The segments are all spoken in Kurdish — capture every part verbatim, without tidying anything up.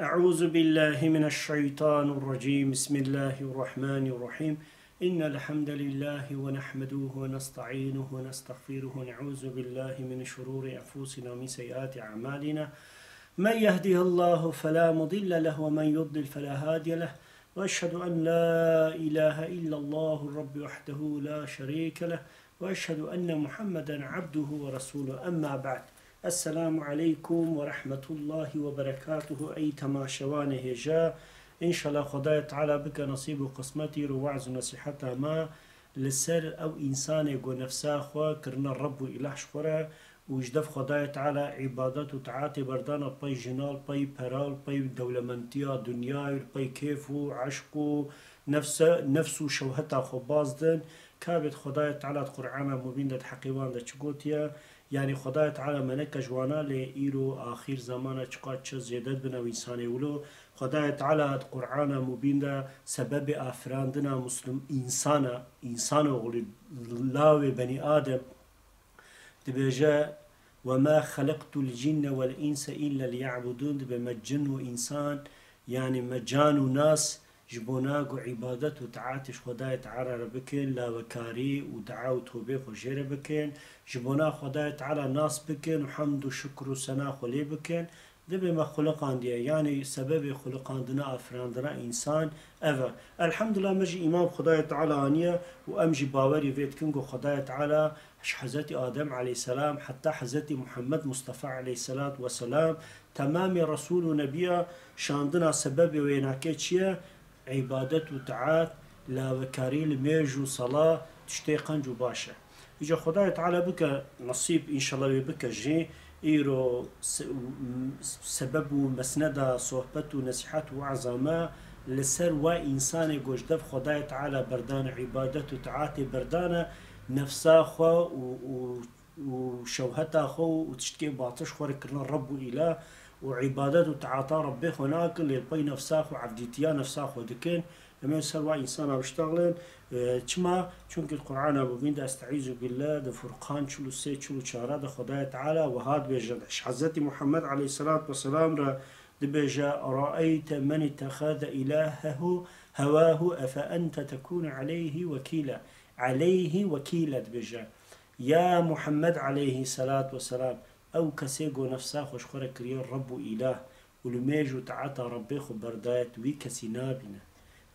أعوذ بالله من الشيطان الرجيم. بسم الله الرحمن الرحيم. إن الحمد لله ونحمده ونستعينه ونستغفره ونعوذ بالله من شرور أنفسنا ومن سيئات أعمالنا. من يهده الله فلا مضل له ومن يضلل فلا هادي له. وأشهد أن لا إله إلا الله الرب وحده لا شريك له. وأشهد أن محمدا عبده ورسوله. أما بعد. السلام عليكم ورحمة الله وبركاته. Ey temaşevanê hêja, înşallah Xwedayê Teala bike nesîb û qismetî ro we'z û nesîheta me li ser ew însanê ku nefsa xwe kirine Reb û îlah ji xwe re û ji dev Xwedayê Teala îbadet û taatê berdana pey jina, pey pera, pey dewlementiya dinyayê, pey kêf û eşq û nefse, nefs û şewheta xwe baz din. Ka bêt Xwedayê Teala di Qur'ana Mubîn de di heqê wan de çi gotiye? Yanî Xwedayê Teala me neke ji wana lê îro axîr zamana çiqas çi zêde dibin ew însanê wilo. Xwedayê Teala di Qur'ana Mubîn de sebebê afirandina muslim, însana, însanoxlî, lawê benî Adem dibêje, "Ve ma xeleqtul cinne vel inse illa liya'budun", dibe me cin û însan, yanî me can û nas ji bona ku îbadet û taatê ji Xwedayê Teala re bikin, lawekarî û dua û tobê xwe jê re bikin, ji bona Xwedayê Teala nas bikin û hemd û şikr û sena xwe lê bikin, dibe me xuliqandiye, yanî sebebê xuliqandina, afirandina însan ev e. Elhamdulillah, me jî îman bi Xwedayê Teala aniye û em jî bawerî vê dikin ku Xwedayê Teala ji Hezretî Adem aleyhisselam heta Hezretî Muhammed Mustafa aleyhisselat vesselam, temamê Resûl û Nebiya şandina sebebê wênakê çi ye? Îbadet û taat, lawekarî li mêj û sala tiştê qenc û baş e. Îca Xwedayê Teala bike nesîb, înşallah wê bike jî, îro se-, sebeb û mesneda sohbet û nesîhet û we'za me li ser wa însanê ku ji dev Xwedayê Teala berdane, îbadet û taatê berdane, nefsa xwe û, û, û şewheta xwe û tiştkê batil ji xwe re kirine Reb û îlah û îbadet û taata Rebbê xwe nakin, lê li pey nefsa xwe, evdîtiya nefsa xwe dikin. Em ê ser wa însana biştexilin. E, çima? Çunkî di Qur'ana Mubîn de, Estaizu billah, di Furqan çil û sê, çil û çar de Xwedayê Teala wiha dibêje, ji Hezretî Muhammed aleyhisselat vesselam re dibêje, "Eraeyte men ittexeze ilahehu hewahu efe ente tekûnu aleyhi wekîla." Aleyhi wekîla dibêje. Ya Muhammed aleyhisselat vesselam, ew kesê ku nefsa xwe ji xwe re kiriye Reb û îlah, û li mêj û taeta Rebbê xwe berdaye, tu wî kesî nabîne.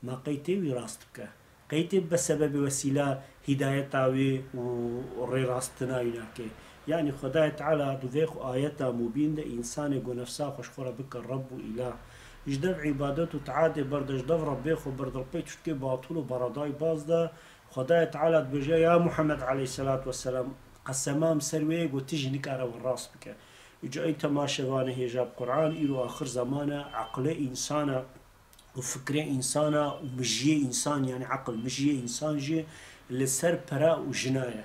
Ma qey tê wî rast bike? Qey tê bibe sebebê wesîla hîdayeta wî û rêrastina wî nake? Yanî Xwedayê Teala di vê xwe ayeta mubîn de însanê ku nefsa xwe ji xwe re bike Reb û îlah, ji dev îbadet û taetê berde, ji dev Rebbê xwe berde, li pey tiştkê batil û beredayî baz de, Xwedayê Teala dibêje, ya Muhammed aleyhisselat vesselam, qesema min ser wê ye ku tu jî nikare wî rast bike. Îca ey temaşevanê hêja bi Qur'an, îro axir zeman e, eqlê însana û fikrê însana û mijiyê însan, yanî eqil mijiyê însan jî li ser pere û jina ye.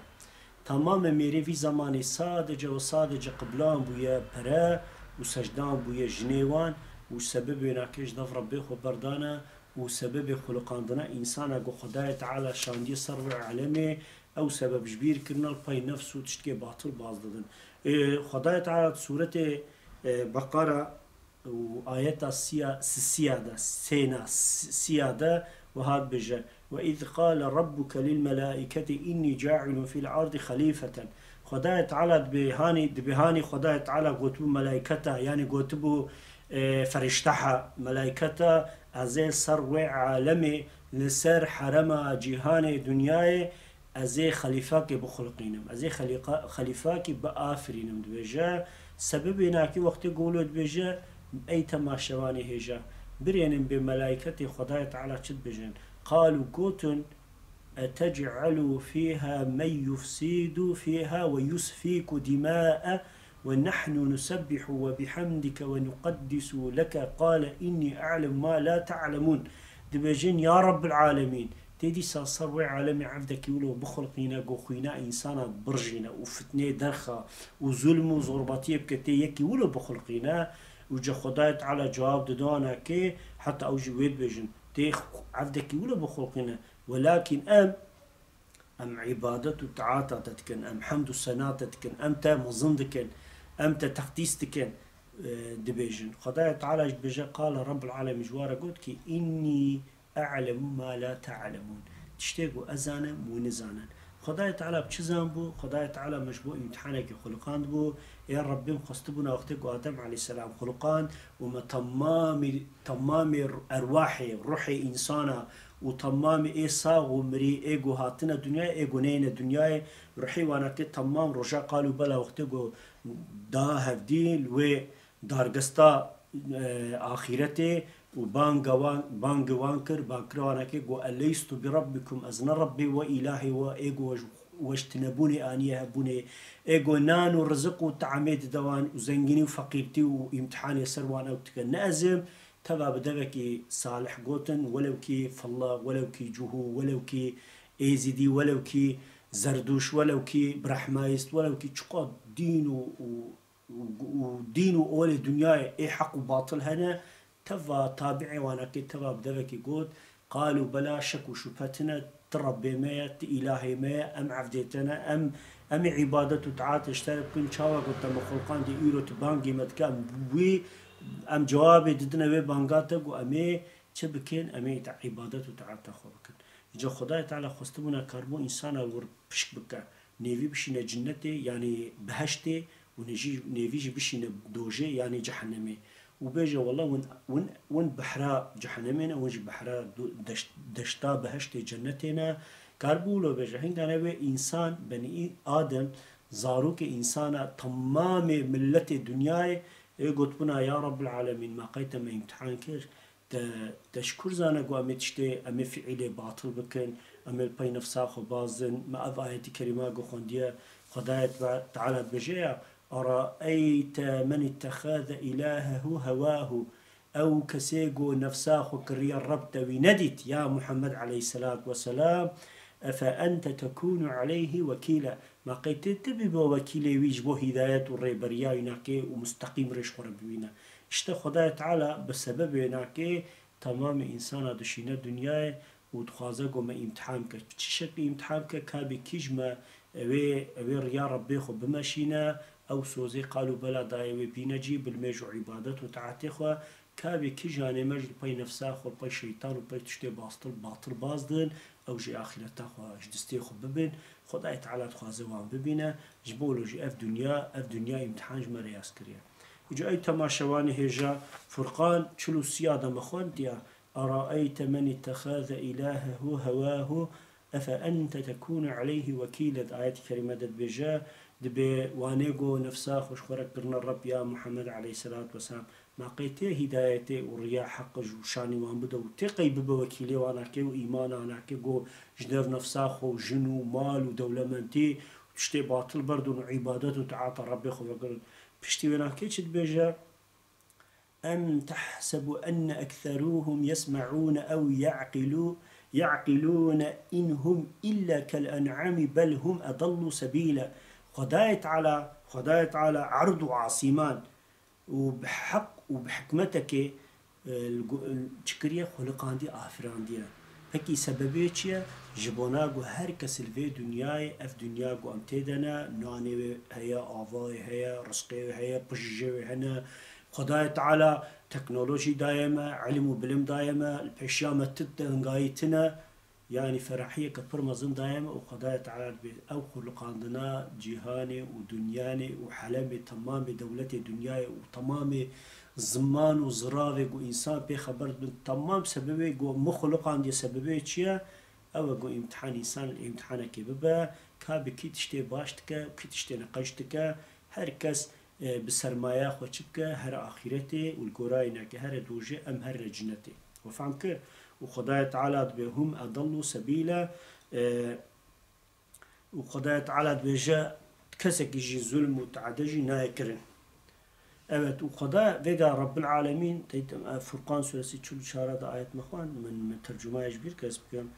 Tamamê mêrê vî zemanê sadece û sadece qiblan bûye pere û secdan bûye jinê wan û sebebê wênakê ji dev Rebbê xwe berdane û sebebê xuliqandina însana ku Xwedayê Teala şandiye ser wê alemê, ew sebeb ji bîr kirine, li pey nefs û tiştkê batil baz didin. Ê, Xwedayê Teala di sûretê, e, Beqara û ayeta siya, sisiya de, sêna, si-, siya de wiha dibêje, "Ve iz qale rabbuke lil melaiketi inni cailun fil ardi xalifeten." Xwedayê Teala dibê hanî, dibê hanî Xwedayê Teala gotibû melaiketa, yanî gotibû, e, ferişteha, melaiketa, "Ez ê li ser wê alemê, li ser herema cîhanê, dinyayê, ez ê xelîfakê bixulqînim, ez ê xelîqa-, xelîfakî biafirînim," dibêje. Sebebê nakî wextê ku wilo dibêje, ey temaşevanê hêja, birênin bê melaîketê Xwedayê Teala çi dibêjin? Qalû, gotin, "Etec'elû fîha men yufsîdû fîha ve yusfîkû dimâe ve nehnu nusebbihu ve bihamdike ve nuqeddisu leke, qale innî a'lemu ma la ta'lemûn." Dibêjin, ya Rabbil Alemîn, tê dîsa ser wê alemê evdekî wilo bixulqîne, ku xwîna însana birjîne û fitnê derxa û zulm û zorbatiyê bike, tê yekî wilo bixulqîne? Û ca Xwedayê Teala cewab dide wana kê, heta ew jî wê dibêjin, tê evdekî wilo bixulqîne? Welakîn em, em îbadet û taata te dikin, em hemd û sena te dikin, em te mezin dikin, em te teqdîs dikin. e, dibêjin. Xwedayê Teala jî dibêje, qale Rabbul Alemîn ji wan re got ki, "Înnî e'lemu ma la te'lemûn." Tiştê ku ez zanim, wî nizanin. Xwedayê Teala bi çi zanbû? Xwedayê Teala me ji bo îmtihanekê xuliqandibû. Ê Rebbim xwestibûna wextê ku Adem aleyhisselam xuliqand û me temamî, temamê erwahê, ruhê însana û temamê ê sax û mirî, ê ku hatine dinyayê, ê ku neyêne dinyayê, ruhê wanakê temam roja qal û bela wextê ku da hevdî, li wê dargesta, e, axîretê û banga wan, bangê wan kir, bangkira wanakê got, "Eleystu bi Rabbikum, ez ne Rebbê we, îlahê we, ê got we ji, we ji tinebûnê aniye hebûnê, ê got nan û riziq û teamê dide wan û zengînî û feqîrtî û îmtihanê ser wan ew dike. Ne ez im?" Teva bi devekî salih gotin, welew kî filla, welew kî cuhû, welew kî êzîdî, welew kî zerdûş, welew kî brehmayîst, welew kî çiqas dîn û, û û, û dîn û olê dinyayê ê heq û batil hene, teva tabi'ê wanakê teva bi devekî got, qal û bela, şek û şubhe tine, ti Rebbê me ye, ti îlahê me ye, em evdê te ne, em, em ê îbadet û taatê ji te re bikin, çawa ku te me xulqandî, îro tu bangê me dike, em wî, em cewabê didine wê banga te ku em ê çi bikin, em ê îbadet û taata xwe bikin. Îca Xwedayê Teala xwestibûna karibû însana wir pişk bike, nêvî bişîne cinnetê, yanî biheştê, û nêjî-, nêvî jî bişîne dojê, yanî cehennemê. Û bêje, wela win, win, win behra cehennemê ne, win jî behra do-, deşt-, deşta biheştê cennetê ne. Karibû wilo bêje, hingane wê însan, benî Adem, zarokê însana, temamê milletê dinyayê, ê gotbûna, ya Rabbul Alemîn, ma qey te me îmtihan kir, te, te ji kur zane ku em ê tiştê, em ê fiîlê batil bikin, em ê li pey nefsa xwe bazdin. Me ev ayetî kerîma ku xwendiye, Xwedayê Te-, Teala dibêje ya, "Eraeyte men ittexaze îlahehu hewahu." Ew kesê ku nefsa xwe kiriye Reb te wî nedît, ya Muhammed aleyhisselatu vesselam, "Efe ente tekûnû aleyhî wekîle." Ma qey tu, tu bî bo wekîlê wî ji bo hîdayet û rêberiya wî nakê û musteqîm rêj xwe re bibîne. Îşte Xwedayê Teala bi sebebê nakê temamê însana dişîne dinyayê û dixwaze ku me îmtihan bike. Bi çi şeklî îmtihan bike? Ka bî kî ji me ewê, ewê riya Rebbê xwe bimeşîne, ew sozê qal û bela dayê wê bîne cî, bilmêj û îbadet û taetê xwe, ka bî kî janê me ji li pey nefsa xwe, li pey şeytan û pey tiştê bastil, batil bazdin, ew jî axîreta xwe ji distê xwe bibin. Xwedayê Teala dixwaze wan bibîne, ji bo wilo jî ev dinya, ev dinya îmtihan ji me re yaz kiriye. Îca ey temaşevanê hêja, Furqan çil û sê ya de me xwendiya, "Eraeyte men ittexaze îlahehu hewahu, efe ente tekûnû aleyhî wekîle." Di ayetî kerîme de dibêje, dibê wanê ku nefsa xwe ji xwe re kirine Reb, ya Muhammed aleyhisselatu vesselam, ma qey tê hîdayetê û riya heq ji şanî wan bide û tê qey bibe wekîlê wan nake û îmana nake ku ji dev nefsa xwe û jin û mal û dewlemendî û tiştê batil berdin û îbadet û taata Rebbê xwe vekirin. Piştî wê nake çi dibêje? Em tehsebu enne ekserûhum yesme'ûne ew ye'qilû-, ye'qilûne in hum illa kel en'ami bel hum edallu sebîle. Xwedayê Teala, Xwedayê Teala erd û asîman û bi heq û bi hikmetekê, e, li go-, çi kiriye? Xuliqandiye, afirandiye. Pekî sebebê çi ye? Ji bona ku her kes li vê dinyayê, ev dinya ku em tê de ne, nanê wê heye, avayê heye, rizqê wê heye, pijijê wê hene. Xwedayê Teala teknolojî daye me, ilim û bilim daye me, li pêşiya me ti tengayî tine. Yanî ferahiyeke pir mezin daye me û Xwedayê Teala dibê ew xuliqandina cîhanê û dunyanê û helemê temamê dewletê dinyayê û temamê ziman û ziravê ku însan pê xeber dibin, temam sebebê ku min xuliqandiye sebebê çi ye? Ew e ku îmtihan însan li îmtihanekê bibe, ka bi kî tiştê baş dike û kî tiştê neqeş dike, her kes e, bi sermaya xwe çi bike, here axîretê û li gorayê nake here dojê, em herine cinetê. We fehm kir? Û Xwedayê Teala dibê hum edallu sebîle, e, û Xwedayê Teala dibêje, kesekî jî zulm û teade jî nayê kirin. Evet, û Xweda vêga Rebbil Alemîn, teyt, e, Furqan suresi çil û çar de ayet me xwend, min, min tercumaya ji bîr kes bikim.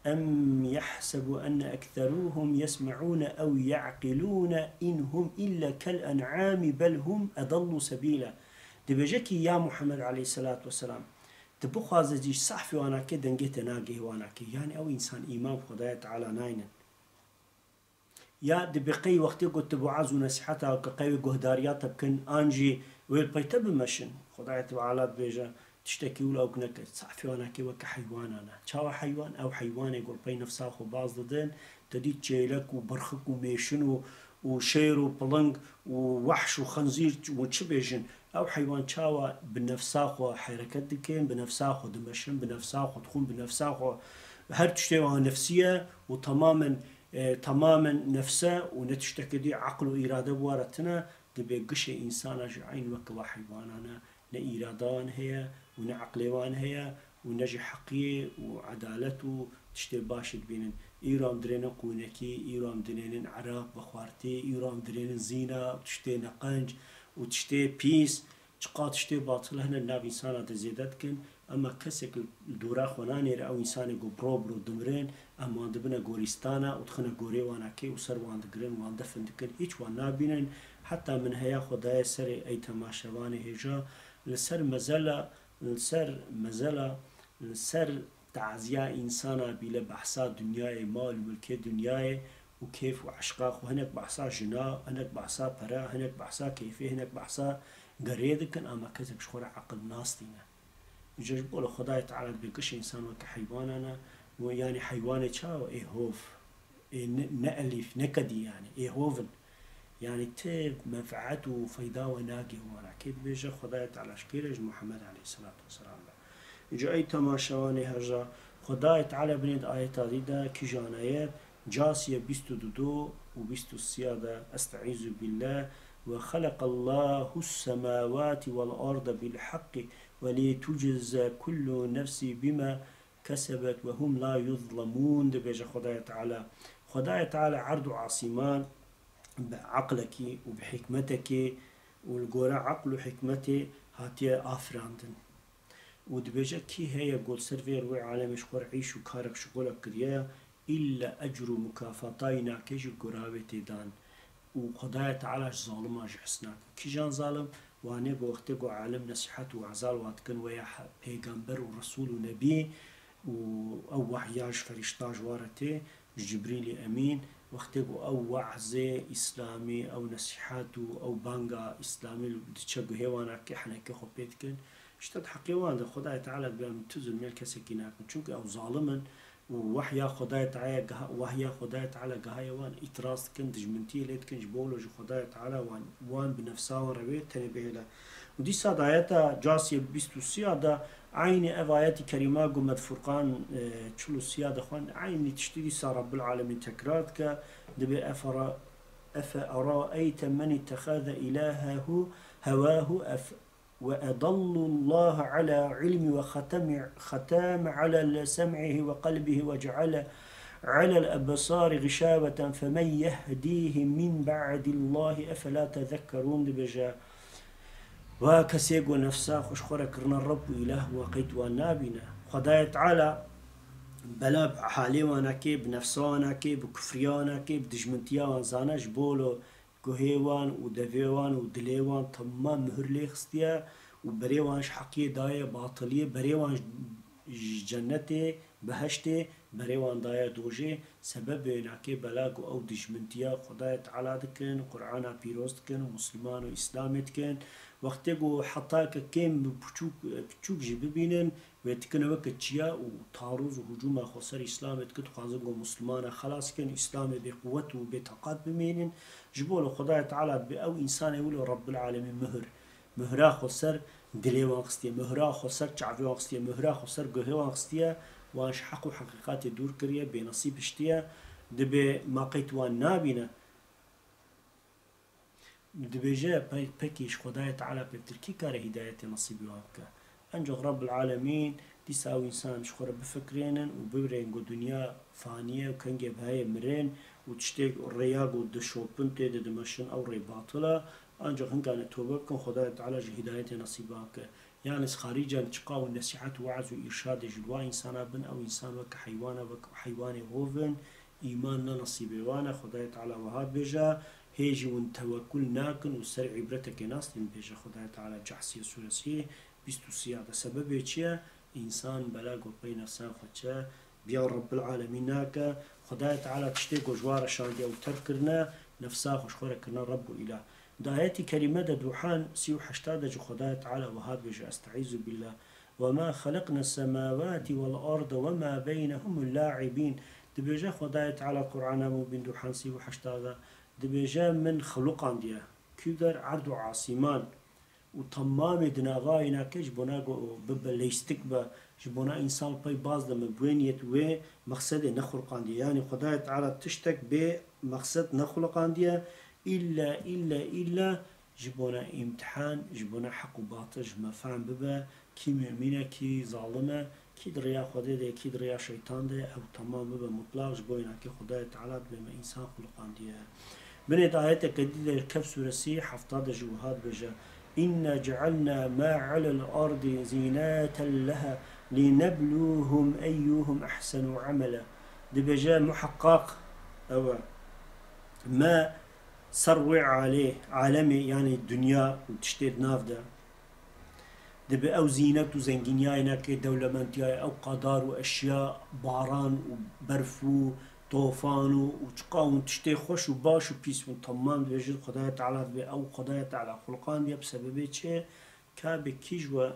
Em yehsebu enne ekserûhum yesme'ûne ew ye'qilûne in hum ille kel en'ami bel hum edallu sebîle. Dibêje ki ya Muhammed aleyhisselatu vesselam, tu bixwaze jî sahfê wanakê dengê te nagihê wanakê. Yani ew însan îman Xwedayê Teala naynin. Ya dibê qey wextê ku tu waaz û nesîheta ke qey wê guhdariya te bikin, an jî Wê li pey te bimeşin. Xwedayê Teala dibêje, tiştekî wilo ewk neke. Safê wan eke weke heywanan e. Çawa heywan? Ew heywanê ku li pey nefsa xwe baz didin, te dît çêlek û birxik û mêşin û, û şêr û piling û wehş û xenzîr û çi bêjin. Ew heywan çawa bi nefsa xwe hereket dikin, bi nefsa xwe dimeşin, bi nefsa xwe dixwin, bi nefsa xwe her tiştê wan nefsî ye û temamen, e, temamen nefs e û ne tiştekê dî eql û îrade bi wa re tune, dibê gişê însana jî eyn weke wa heywanan e. Ne îrada wan heye û ne eqlê wan heye û ne jî heqiyê û edalet û tiştê baş dibînin. Îro em dirênin qûnekî, îro em dirênin eraq, vexwartî, îro em dirênin zîna, tiştê neqenc û tiştê pîs. Çiqas tiştê batil hene di nav însana de zêde dikin, ema kesek li dora xwe nanêre ew însanê ku bi ro bi ro dimirin, em wan dibine gorîstana û dixine gorê wana kê û ser wan digirin, wan defin dikin, hîç wan nabînin. Heta min heya xwe daye serê ey temaşevanê hêja, li ser mezela, li ser mezela, li ser taziya însana bîle behsa dinyayê, mal û milkê dinyayê û kêf û eşqa xwe, hinek behsa jina, hinek behsa pere, hinek behsa keyfê, hinek behsa gerê dikin, ama kesek ji xwe re eqil nastîne. Ji, ji bo li Xwedayê Teala dibê giş însan weke heywanan e, û yanî heywanê çawa ê hov, ê ne, ne elîf, ne kedî yanî, ê hov in. Yanî ti menfeet û feyda we nagê wan re. Kê dibêje Xwedayê Teala ji kê re? Ji Muhammed aleyhisselatu vesselam re. Îca ey temaşevanê hêja, Xwedayê Teala binê di ayeta dî de kîjan e ye, Casiye bîst û du û bîst û sê de, Estaizu billah, ve xeleqallahu semawati vel arde bil haqqi ve li tujze kullu nefsi bima kesebet ve hum la yuzlemun, dibêje Xwedayê Teala. Xwedayê Teala erd û asîman bi eqlekî û bi hikmetekê û li gore eql û hikmetê hatiye afirandin. Û dibêje, kî heye ku li ser vê rûyê alemê ji xwe re îş û karek şixulek kiriye, îlla ecr û mukafata wî nake jî gora wê tê dan. Û Xwedayê Teala ji zaliman jî hez nake. Kîjan zalim? Wanê ku wextê ku alim nesîhet û weza li wan dikin, weya he-, pêgamber û resûl û nebî û ew wehya ji ferîşta ji wan re tê, ji Cibrîlî Emîn, wextê ku ew wezê îslamî, ew nesîhet û ew banga îslamî diçe guhê wan re kê henekê xwe pê dikin, ji te di heqê wan de Xwedayê Teala dibê em tu zulmê li kesekî nakin. Çunku ew zalim in û wehya Xwedayê Teala geha-, wehya Xwedayê Teala gehaye wan, îtiraz dikin, dijmintiyê lê dikin, ji bo wilo jî Xwedayê Teala wan, wan bi nefsa wan re wê tenê bihêle. Û dîsa di ayeta Casiyê bîst û sê de eynî ev ayetî kerîma ku me di Furqan, e, çil û sê de xwend, eynî tiştî dîsa Rabbil Alemîn tekrar dike, dibê efera-, efe eraeyte men îttehaze îlahehu hewahu ef-, ve edallahu Allahu ala ilmi ve xeteme, xeteme ala sem'ihi ve kalbihi ve ceale alel ebsari gışaveten femen yehdihi min ba'dillahi efela tezekkerun, dibêje, wa kesê ku nefsa xwe ji xwe re kirine Reb û Îlah, wa qey tu wan nabîne. Xwedayê Teala bela bi ehalê wan nake, bi nefsa wan nake, bi kufriya wan nake, bi dijmintiya wan zane, ji bo lo guhê wan û devê wan û dilê wan temam muhir lê xistiye û berê wan ji heqiyê daye batiliyê, berê wan ji, ji cennetê, beheştê, berê wan daye dojê. Sebebê nakê bela ku ew dijmintiya Xwedayê Teala dikin, Qur'ana pîroz dikin, Musliman û Îslamê dikin. Wextê ku heta ke kêm bi piçûk, piçûk jî bibînin, wê dikine weke çiya û taroz û hicûma xwe ser Îslamê dikin, dixwazin ku Muslimana xelas bikin, Îslamê bêquwet û bêteqat bimînin. Ji bo li Xwedayê Teala dibê ew însanê wilo Rabbil Alemîn mihir, mihra xwe ser dilê wan xistiye, mihra xwe ser çavê wan xistiye, mihra xwe ser guhê wan xistiye, wan ji heq û heqîqatê dûr kiriye, bênesîb hiştiye, dibê ma qey tu wan nabîne. Dibêje, pe-, pekî ji Xwedayê Teala pêtir kî kare hîdayetê nesîbî wan bike? Encax Rabbil Alemîn dîsa ew însan ji xwe re bifikirênin û bibirên ku dinya fanî ye û kengê bi heyê mirên û tiştê rêya ku dişopin tê de dimeşin ew rê batil e. Encax hinkane tobe bikin, Xwedayê Teala ji hîdayetê nesîb wan bike. Yanî xarîcen çiqa û nesîhet û we'z û îrşadê ji li wa însana bin, ew însan weke heywan e, weke heywanê hov in, îman ne nesîbê wan e, Xwedayê Teala wiha dibêje, hê jî hûn tewekul nakin û ser îbretekê nastînin, dibêje Xwedayê Teala Cahsiyê sûresî bîst û sê de. Sebebê çi ye? Însan bela ku pey nefsa xwe çe, biya Rabbil Alemîn nake, Xwedayê Teala tiştê ku ji wan re şandiye û terk kirine, nefsa xwe ji xwe re kirine Reb û Îlah. Di ayetî kerîme de Duhan sî û heşta de ji Xwedayê Teala wiha dibêje, Estaizu billah, "Ve ma xeleqne semawati vel arde ve ma beynehum la'ibîn." Dibêje Xwedayê Teala Qur'ana Mubîn Duhan sî û heşta de, dibêje, Min xuluqandiye. Kî der erd û asîman û temamê di nava wîna ke ji bona ku bibe leyîstik be, ji bona însan pey baz de me bi wê niyet wê mexsedê nexulqandiye. Yanî Xwedayê Teala tiştek bê mexsed nexulqandiye. Îlle, îlle, îlle ji bona îmtihan, ji bona heq û batil ji me fehm bibe, kî mumîn e, kî zalim e, kî di rêya Xwedê de ye, kî di rêya şeytan de ye, ew temam bibe mutlaq, ji bo wêna ke Xwedayê Teala dibê me însan xulqandiye. Binê di ayeteke dî de Kehf sûresî hefta de jî wiha dibêje, "Înna cealna ma alel ardî zîneten leha lîneblûhum eyyuhum ehsenu amela." Dibêje, muheqqaq ew e, me ser wê alê, alemê, yanî dinya û tiştê di nav de, dibe ew zînet û zengîniyayê nake, dewlemendiyayê, ew qadar û eşya, baran û berf û tofan û, û çiqa hûn tiştê xweş û baş û pîs hûn temam dibêjin, Xwedayê Teala dibe ew Xwedayê Teala xulqandiye bi sebebê çi? Ka bi kî ji we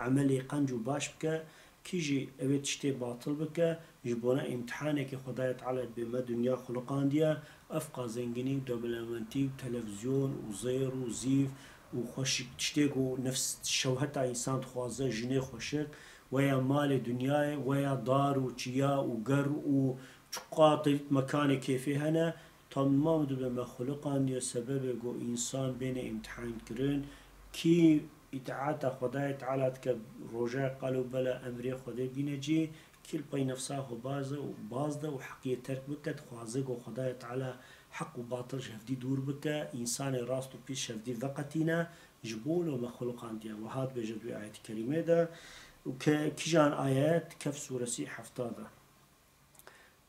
emelê qenc û baş bike, kî jî ew ê tiştê batil bike, ji bona îmtihanekê Xwedayê Teala dibê me dinya xulqandiye, evqa zengînî û dewlemendî û televîzyon û zêr û zîv û xweşik tiştê ku nefs şewheta însan dixwaze, jinê xweşik, weya malê dinyayê, weya dar û çiya û ger û çiqa te dît mekanê kêfê hene, Tamam dibe me xuliqandiye sebebê ku însan bêne îmtihan kirin. Kî îtaeta Xwedayê Teala dike, rojayê qalo bela emrê Xwedê bîne cî, kî li pey nefsa xwe baze û bazde û heqiyê terk bike, dixwaze ku Xwedayê Teala heq û batil ji hevdî dûr bike, însanê rast û pîs ji hevdî veqetîne, ji bo lo me xuliqandiye. Wiha dibêje di wê ayetî kerîmê de û ke kîjan ayet? Kehf sûresî hefta de.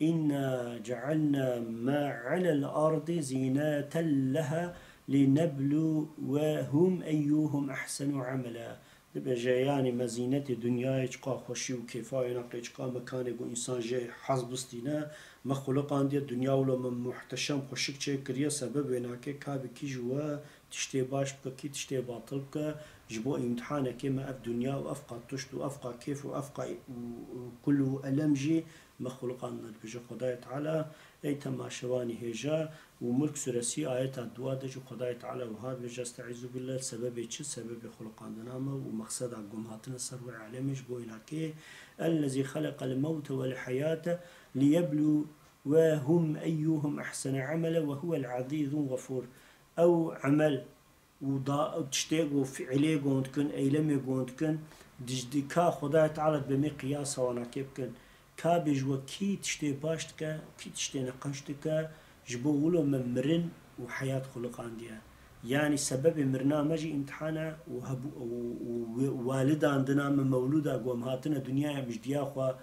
"Înna cealna ma alel ardî zîneten leha lîneblûwehum eyyuhum ehsenu amela." Dibêje, yanî me zînetê dinyayê, çiqa xweşî û kêfa wêna qê, çiqa mekanê ku însan jê hez bistîne, me xuliqandiye, dinya wilo me muhteşem xweşik çêkiriye, sebeb wêna ke ka bi kî ji we tiştê baş bike, kî tiştê batil bike, ji bo îmtihanekê me ev dinya û ev qat tişt û ev qat kêf û ev qat û, û kul û elem jî me xuliqandine, dibêje Xwedayê Teala. Ey temaşevanî hêja, û Mulk suresî ayeta dua de jî Xwedayê Teala wiha dibêje, Estaizu billah, sebebê çi? Sebebê xuliqandina me û mexseda gumhatine ser wê alemê ji bo wêna kê, Ellezî xeleqel mewte wel heyate liyeblûwehum eyyuhum ehsene amele ve huwel azîzul xefûr. Ew emel û da, tiştê ku fiilê gon dikin, eylemê gon dikin, dij-, di ka Xwedayê Teala dibe me qiyasa wana kê bikin. Ka bêj we kî tiştê baş dike, kî tiştê neqenc dike, ji bo wilo me mirin û heyat xuliqandiye. Yanî sebebê mirina me jî îmtihan e û hebû-, û, û wê-, walidandina me mewlûda ku em hatine dinyayê em ji diya xwe,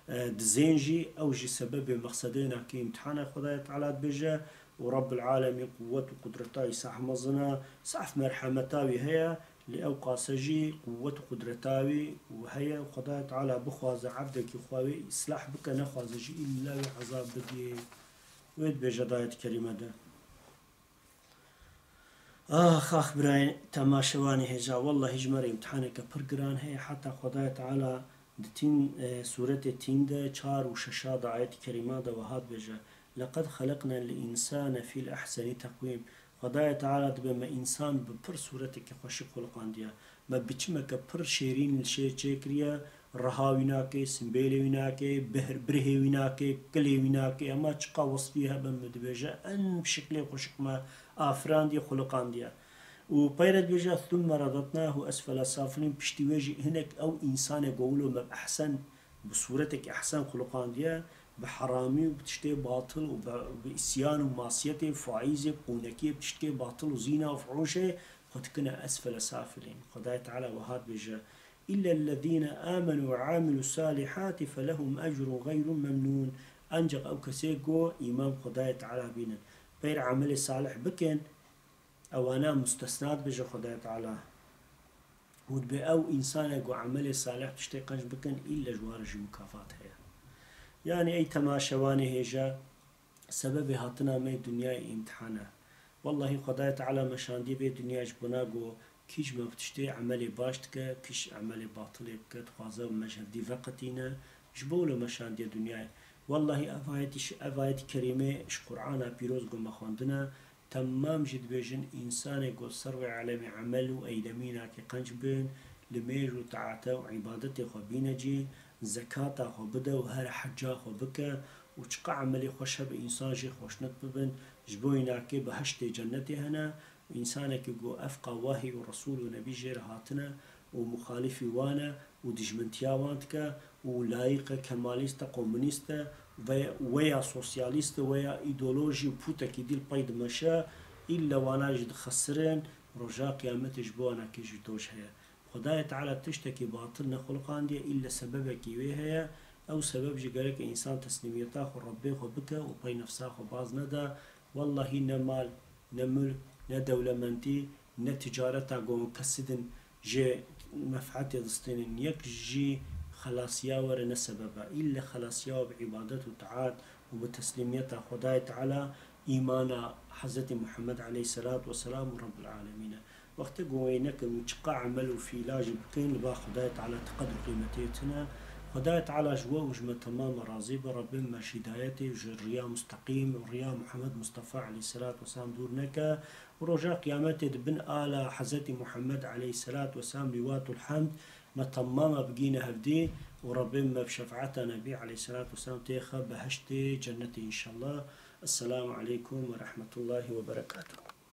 e, dizên jî, ew jî sebebê mexsedê nakê îmtihan e, Xwedayê Teala dibêje. û Rabbul Alemîn quwwet û qudreta wî saf mezin e, saf merhemeta wî heye, lê ew qase jî quwwet û qudreta wî heye. Xwedayê Teala bixwaze ebdekî xwe wê îslah bike, nexwaze jî îlla wê ezab bidiyê. Wê dibêje di ayet kerîme de. Ax, ax, birayên temaşevanê hêja, wellahî ji me re îmtihaneke pir giran heye, heta Xwedayê Teala di Tîn, e, sûretê Tîn de çar û şeşa de ayetî kerîma de wiha dibêje, Leqed xeleqnel însane fî ehsenî teqwîm. Xwedayê Teala dibe me însan bi pir sûretekî xweşik xuliqandiye. Me biçimeke pir şêrîn li şêr çêkiriye, riha wî nake, simbêlê wî nake, bihr-, birihê wî nake, kilê wî nake, hema çiqa wesfî hebe me dibêje, en bi şiklê xweşik me afirandiye, xuliqandiye. Û peyre dibêje, "Thumme radadnahu esfele safilîn", piştî wê jî hinek ew însanê ku wilo me bi ehsen, bi sûretekî ehsen xuliqandiye, bi heramî û bi tiştê batil û bi, bi îsyan û masiyetê, faîzê, qûnekiyê, bi tiştê batil û zîna û fuhûşê xwe dikine esfele safilîn. Xwedayê Teala wiha dibêje, "Îllellezîne âmenû ve amilû salîhâtî felehum ecrun xeyrun memnûn." Ancaq ew kesê ku îman Xwedayê Teala bînin, peyr emelê salih bikin, ewana mustesna dibêje Xwedayê Teala. Û dibê ew însanê ku emelê salih tiştê qenc bikin, îlle ji wan re jî mukafat heye. Yanî ey temaşevanê hêja, sebebê hatina me dinyayê îmtihan e. Wellahî Xwedayê Teala me şandiye vê dinyayê ji bona ku kî ji me bi tiştê emelê baş dike, kî ji emelê batilê bike, dixwaze me ji hevdî veqetîne, ji bo wilo me şandiye dinyayê. Wellahî ev ayetî, ev ayetî kerîmê ji Qur'ana pîroz ku me xwendine, temam jî dibêjin, însanê ku ser wê alemê emel û eylemî nakê qenc bin, li mêj û taete û îbadetê xwe bîne cî, zekata xwe bide û here hecca xwe bike û çiqa emelê xweş hebe însan jê xweşnut bibin, ji bo wî nakê behiştê cennetê hene. Însanekî ku efqa wahî û resûl û nebî jê re hatine û muxalifî wan e û dijmintiya wan dike û layîq e, kemalîst e, komunîst e, ve-, weya sosyalîst e, weya îdeolojî û pûtekî dî li pey dimeşe, îlle wana jî dixesirin, roja qiyametê ji bo wana kê jî doj heye. Xwedayê Teala tiştekî batil nexuliqandiye, îlle sebebekî wê heye. Ew sebeb jî gerek e însan teslîmiyeta xwe Rebbê xwe bike û pey nefsa xwe baz neda. Wellahî ne mal, ne mulk, ne dewlemendî, ne ticareta ku hûn kesidin jê menfeetê distînin. Yek jî xelasiya we re ne sebeb e. Îlle xelasiya we bi îbadet û taat û bi teslîmiyeta Xwedayê Teala, îmana Hezretî Muhammed aleyhisselatu vesselam û Rabbil Alemîn e. Wextê ku wê nekin û çiqa emel û fiîla jî bikin, li ba Xwedayê Teala ti qedr û qîmetê tune. Xwedayê Teala ji we û ji me temama razî be. Rebbê me ji hîdayetê û ji riya musteqîm û riya Muhammed Mustafa aleyhisselatu vesselam dûr neke û roja qiyametê di bin ala Hezretî Muhammed aleyhisselatu vesselam lîwatul hemd me temama bigîne hevdî û Rebbê me bi şefaeta Nebî aleyhisselatu vesselam têxe behiştê cennetê înşallah. Esselamu aleykum ve rahmetullahi ve berekatuhu.